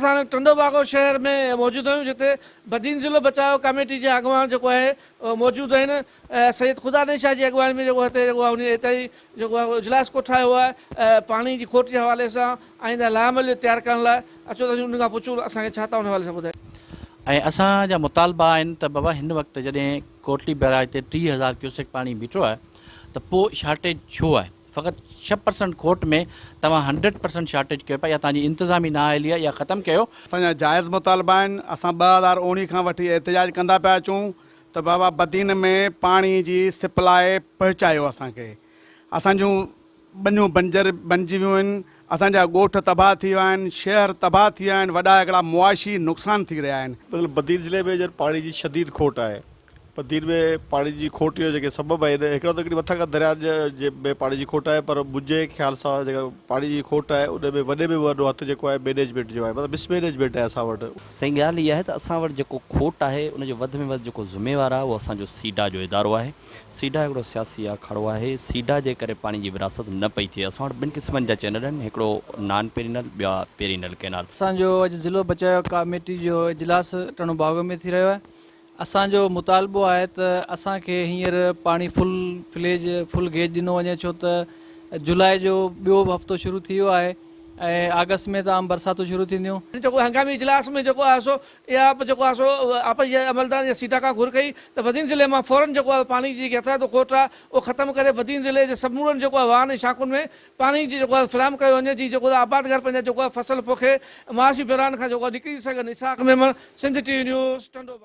اسان هاڻي ٽنڊوباگو شهر ۾ موجود آهيون جتي بدين ضلعو بچاء ڪاميٽي جا اڳواڻ جيڪو آهي موجود آهن سيد خدا ني شاهه جي اڳواڻي ۾ جيڪو هتي جيڪو آهي هتي ئي جيڪو آهي اجلاس ڪوٺايو آهي پاڻي جي کوٽ جي حوالي سان آئنده لاعمل تيار ڪرڻ لاء اچو ته اسين انهن کان پڇون اسان کي ڇا ٿا ان حوالي سان ٻڌايو. ۽ اسان جا مطالبا آهن ته بابا هن وقت جڏهن ڪوٽلي بئراج تي 30,000 ڪيوسڪ پاڻي بيٺو آهي ته پوء شارٽيج ڇو آهي؟ فقط 6% کوٽ ۾ توهان هنڊريڊ پرسنٽ شارٽيج ڪيو پيا يا توهان جي انتظامي نااهلي آهي يا ختم ڪيو. اسان جا جائز مطالبا آهن، اسان 2019 کان وٺي احتجاج ڪندا پيا اچون ته بابا بدين ۾ پاڻي جي سپلاء پهچايو اسان کي، اسان جون ٻنيون بنجر بنجي ويون آهن، اسان جا ڳوٺ تباهه ٿي ويا آهن، شهر تباهه ٿي ويا آهن، وڏا هڪڙا معاشي نقصان ٿي رهيا آهن. مطلب بدين ضلعي ۾ ڄڻ پاڻي جي شديد کوٽ آهي. بدين ۾ پاڻي جي کوٽ جو جيڪي سبب آهن هڪڙو ته هڪڙي مٿان کان درياء جي ۾ پاڻي جي کوٽ آهي پر منهنجي خيال سان جيڪا پاڻي جي کوٽ آهي ان ۾ وڏي ۾ وڏو هٿ جيڪو آهي مينيجمينٽ جو آهي مطلب مس مينيجمينٽ آهي اسان وٽ. سائين ڳالهه اها آهي ته اسان وٽ جيڪو کوٽ آهي ان جو وڌ ۾ وڌ جيڪو ذميوار آهي اهو اسان جو سيڊا جو ادارو آهي. سيڊا هڪڙو سياسي آکاڙو آهي. سيڊا جي ڪري پاڻي جي ورهاست نه پئي ٿئي. اسان وٽ ٻن قسمن جا چينل آهن، هڪڙو نان پيرينل ٻيا پيرينل ڪئنال. اسان جو اڄ ضلعو بچايو ڪاميٽي جو اجلاس ٽنڊو باگو ۾ ٿي رهيو آهي. اسان جو مطالبو آهي ته اسان کي هينئر پاڻي فل فليج فل گيج ڏنو وڃي ڇو ته جولاء جو ٻيو به هفتو شروع ٿي ويو آهي ۽ آگسٽ ۾ ته عام برساتون شروع ٿينديون. جيڪو هنگامي اجلاس ۾ جيڪو آهي سو اها به جيڪو آهي سو آپس جي عملدارن يا سيڊا کان گهر ڪئي ته بدين ضلعي مان فورن جيڪو آهي پاڻي جي جيڪي هٿرادو کوٽ آهي اهو ختم ڪري بدين ضلعي جي سمورن جيڪو آهي واهن ۽ شاخن ۾ پاڻي جي جيڪو آهي فراهم ڪيو وڃي جي جيڪو آهي آبادگار پنهنجا جيڪو آهي فصل پوکي معاشي بحران کان جيڪو آهي نڪري سگهن Ishaq Memon Sindh T V news Tando.